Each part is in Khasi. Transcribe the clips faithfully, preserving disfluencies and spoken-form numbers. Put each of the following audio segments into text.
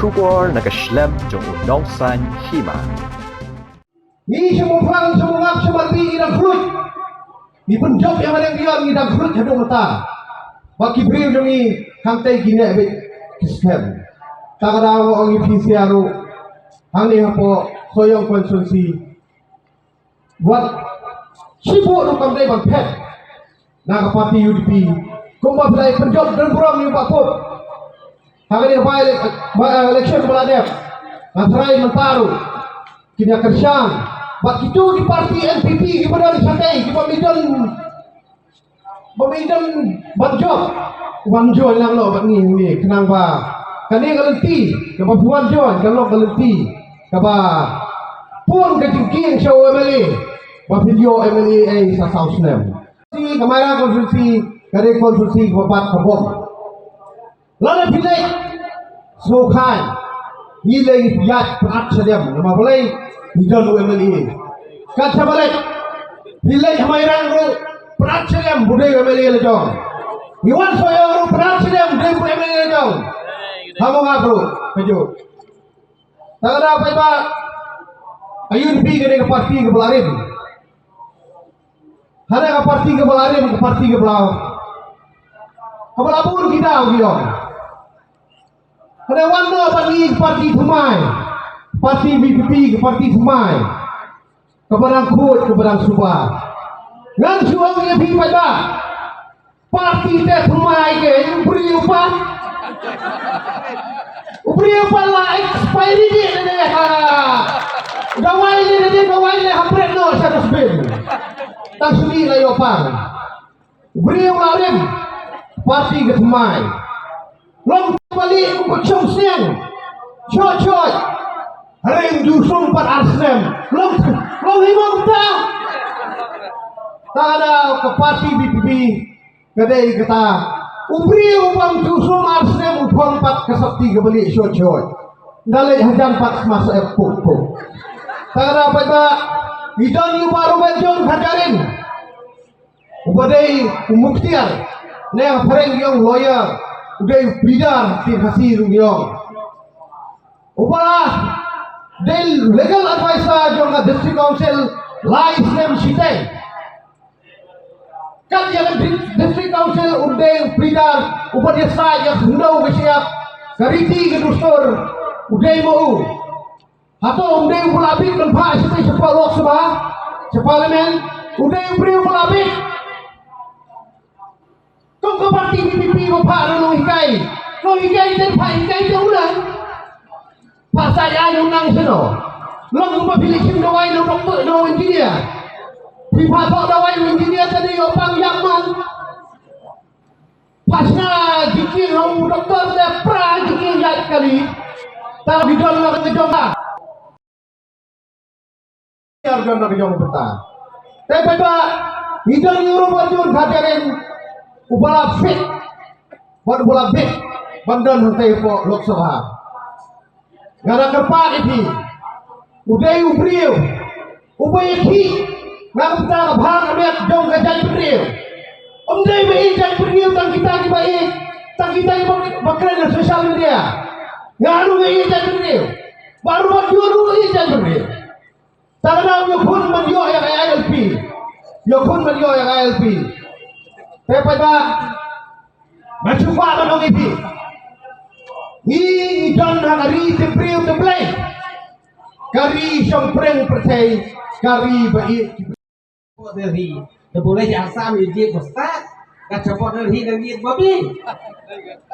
Khubor na ka shlem jong u Nongsaiñ Hima. Ngi sha Mawphlang, sha Mawngap, sha Mawti ngi dang khluit. Ngi pynjop ïa ma dang ïa ngi dang khluit haduh mynta. Ba ki briew jong ngi hangtei ki neh beit ki skhem. Tang da nga ong ïa phi sha ruh. Hangne hapoh Sohiong constituency. Wat shibun ruh kam dei ban phet na ka party U D P. Kumba phi la pynjop don burom ïa u Bah Pop. Ha kane ka by ele-, by election ba la dep, nga tharai mynta ruh kin ïa kyrshan bad kito ki party N P P kiba don shatei, kiba mih don, ba mih don ban jop, wan join lang noh bad ngi hangne, khnang ba kane ka lynti kaba phi wan join kan long ka lynti kaba pun ka jingkieng sha u M L A, ba phin ïoh M L A ei sa saw snem. Ka Mairang constituency ka dei constituency kaba bat ka bom. Lada phi leit Sngewkhain, ngi leit ïaid pynat shadem, namar balei? Ngi don u M L A. Kat shaba leit, phi leit ha Mairang ruh pynat shadem, u dei u M L A la jong. Ngi wan Sohiong ruh pynat shadem, u dei u M L A la jong. Ha Mawngap ruh kajuh. Tang da paidbah, U D P ka dei ka party kaba la rim. Hana ka party kaba la rim, ka party kaba la, kaba la bun ki daw ki ong. Hana wan noh bad ngi ka party thymmai, party V P P ka party thymmai, kaba dang khuid kaba dang suba. Ngan shu ong ïa phi paidbah, party te thymmai ke u briew pat, u briew pat la expiry date ne ha. Dawai ne ne dawai ne ha pret noh sha dustbin. Tang shu dei la ïoh pang. U briew la rim, party ka thymmai. Long te ba lieh kum ka shong sniang. Shot shot. Hynrei um ju sum pat ar snem. Long, long hi mo kumta. Tang da ka party V P P ka dei kata. U briew u bym ju sum ar snem u phong pat ka sopti kaba lieh shot shot. Nda leit hajan pat sma sa ep puk puk. Tang da paidbah, ngi don ïa u Bah Robert John Kharjahrin. Uba dei u mukhtiar, ne ha phareng ki ong lawyer, u dei u pleader, ha Khasi ruh ki ong. Uba dei legal advisor jong ka District Council lai snem shiteng. Kat ïa ka Di-, District Council u dei u pleader, uba dei sa ïa ka khyndew ka shyiap, ka riti ka dustur, u dei ma u. Hato um dei uba la bieit ban phah shatei shapoh Lok Sabha, sha Parliament? U dei u briew uba la bieit. Kum ka party V P P ba phah ruh nonghikai. Nonghikai te phah hikai te u nang. Phah sa ïa u nang sha no. Long kumba phi leit shim dawai na u doktor, na u engineer. Phi phah thoh dawai na u engineer te dei ïoh pang ïap man. Phah shna jingkieng ha u doktor te pra jingkieng ïaid kali. Te ki don la ka jong ka. Ki don la ka jong bynta. Te paidbah, ngi don ïa u Robert John Kharjahrin uba la fit bad uba la bieit ban don hangtei hapoh Lok Sabha. Nga da kyrpad ïa phi. U dei u briew uba ïakhih na ka bynta ka bha ka miat jong ka jaitbynriew. Um dei ba ïeit jaitbynriew tang kita kiba ïeit, tang kita kiba, ba kren ha social media. Nga ruh nga ïeit jaitbynriew. Bah Robert John ruh ïeit jaitbynriew. Tang da u ïakhun ban ïoh ïa ka I L P. Ïakhun ban ïoh ïa ka I L P. Te paidbah, nga shu kwah ban ong ïa phi. Ngi, ngi don ha ka ri tymbriew tymblei. Ka ri shongpdeng pyrthei, ka ri ba ïeit ki briew. Port Delhi, te bulei Assam ïa jied ba stad. Ka cha Port Delhi dang jied ba biang.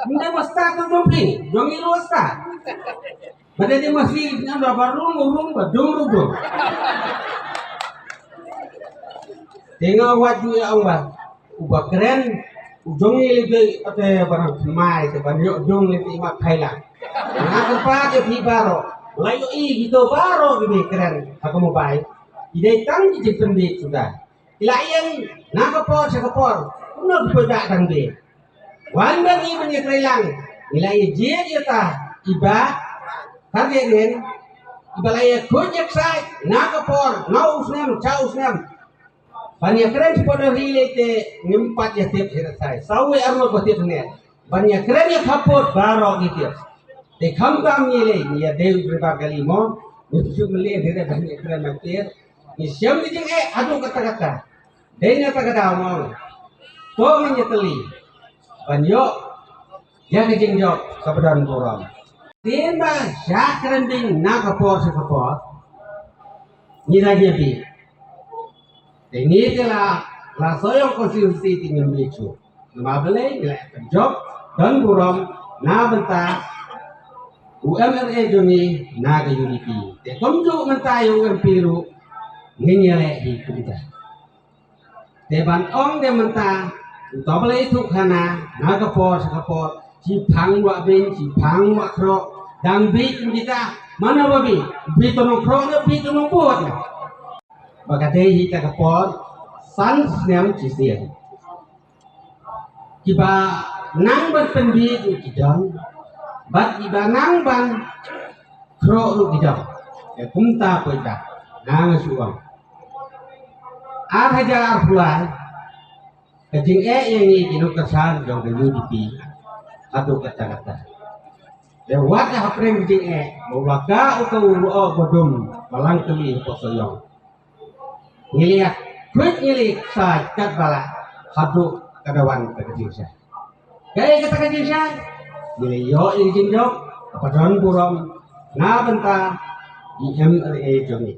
Ynda ba stad to dum phi, jong ngi ruh stad. Ba dei dei masi ngam da ba rung rung ba dum rung dum. Te nga wat ju ïa ong ba uba kren u jong ngi lei te ba nang thymmai te ban ïoh jong lei te i mat Thailand. Nga kyrpad ïa phi baroh, la ïohi kito baroh kiba kren ha ka mobile. Ki dei tang ki jingpynbeit suda. Ki la ïeng na ka por sha ka por. Kumno ki poi ba tang beit. Wan ba ngi ban ïatrei lang, ngi la ïa jied ïa ta i Bah Kharjahrin, iba la ïa khuid ïa ksai na ka por, na u snem sha u snem. Ban ïa kren shapoh na ri lei te ngim pat ïa tip hi ra sai. Saw wei ar ngut ba tip ne. Ban ïa kren ïa khappud baroh ngi tip. Te khamtam ngi leh, ngi ïa dei u driver kali mo, ngi shu mlien hi da ban ïa kren martir. Ngi shem ki jingeh haduh katta katta. Dei na kata ka daw mo, to ngin ïatylli ban ïoh ïa ka jingjop kaba don burom. Te ba sha kren ding na ka por sha ka por, ngi da ïa bi. Te ngi te la, la Sohiong constituency te ngim bi shuh. Namar balei? Ngi la ïa pynjop don burom na bynta u MLA jong ngi na ka UDP. Te kumjuh mynta ïa u MP ruh ngin ïaleh hi kumta. Te ban ong de mynta, uta ba la ïathuh khana na ka por sha ka por, shi phang wah beiñ, shi phang wah khroh, dang bit kum kita. Mano ba bit? Bit to nongkhroh ne bit to nongbud? Ba ka dei hi ta ka por san snem shisien. Kiba nang ban pynbit ruh ki don, bad kiba nang ban khroh ruh ki don. Te kumta poi ba nga nga shu ong, ar hajar arphew lai, ka jingeh ïa ngi ki nongkyrshan jong ka UDP haduh katta katta. Te wat ha pdeng ka jingeh, ba u la kah uta u lyoh ba dum ba lang tylli hapoh Sohiong. Ngi la ïa khuid, ngi la ïa ksaid katba lah haduh ka da wan kata ka jingshai. Kaei kata ka jingshai? Ngi la ïoh ïa ka jingjop kaba don burom na bynta i MLA jong ngi.